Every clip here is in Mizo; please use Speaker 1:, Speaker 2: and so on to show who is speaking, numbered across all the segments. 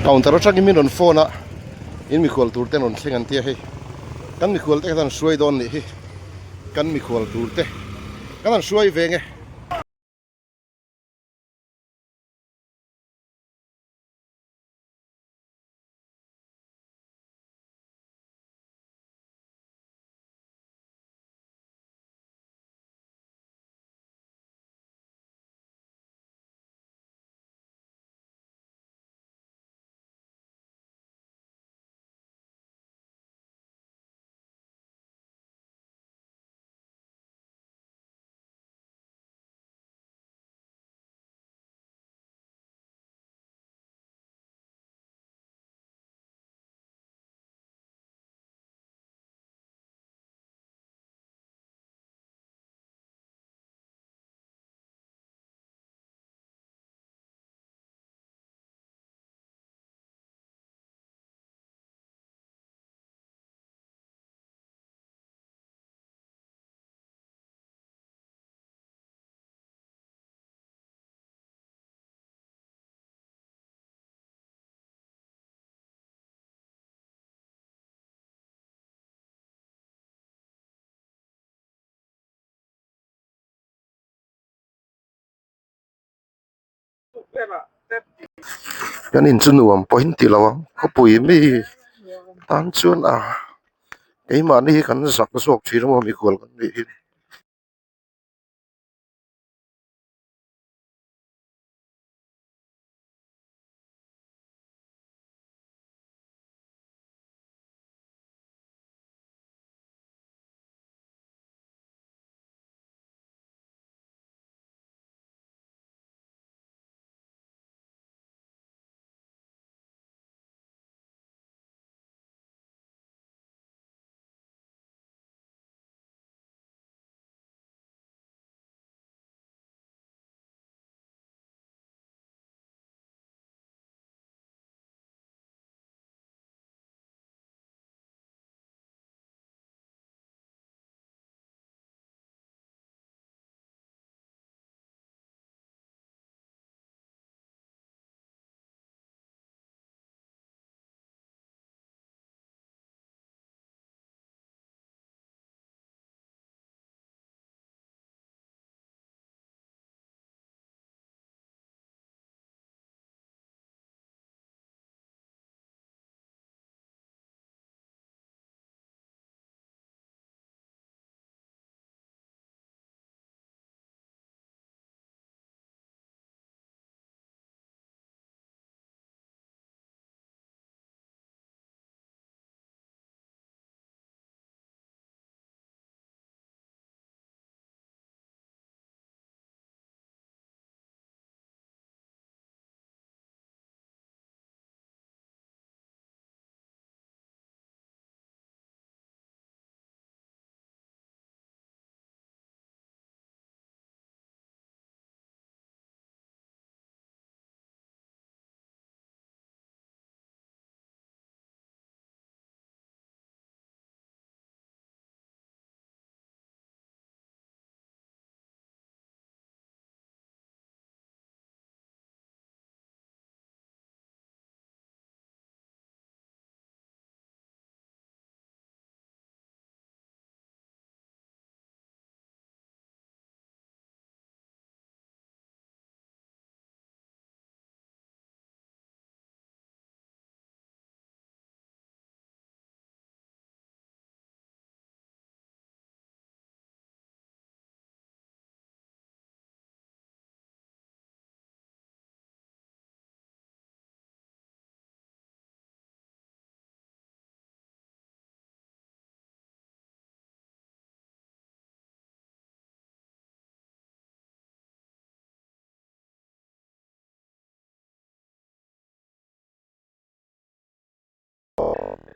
Speaker 1: Counter atangin min rawn phone a, in mikhual tur te an rawn thleng an tia hei. Kan mikhual te khan an hruai dawn nih hi. Kan mikhual tur te kan han hruai ve nge. Kan in chu nuam pawhin ti lo ang khawpui mi tan chuan a keimahni hi kan zak zawk thin a maw mikhual kan nih hi.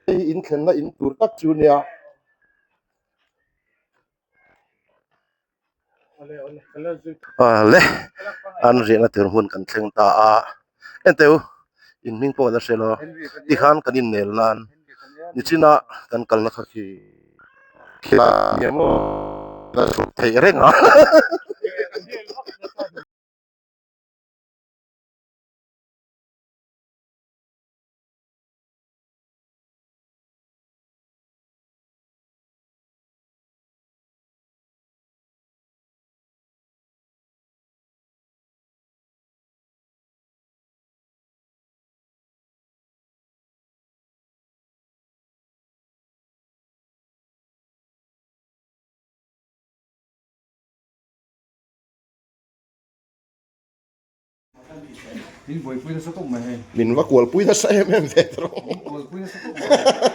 Speaker 1: Hei hi in thlenna in tur tak chu nia. Le an riahna tur hmun kan thleng ta a enteh u in hming pawh la hre lo tikhan kan innel nan nichina kan kalna kha khi la chhuk theih reng a.
Speaker 2: Min buaipui nasa khawp mai hei.
Speaker 1: Min va kualpui nasa em em ve tawh.
Speaker 2: Min kualpui nasa khawp mai.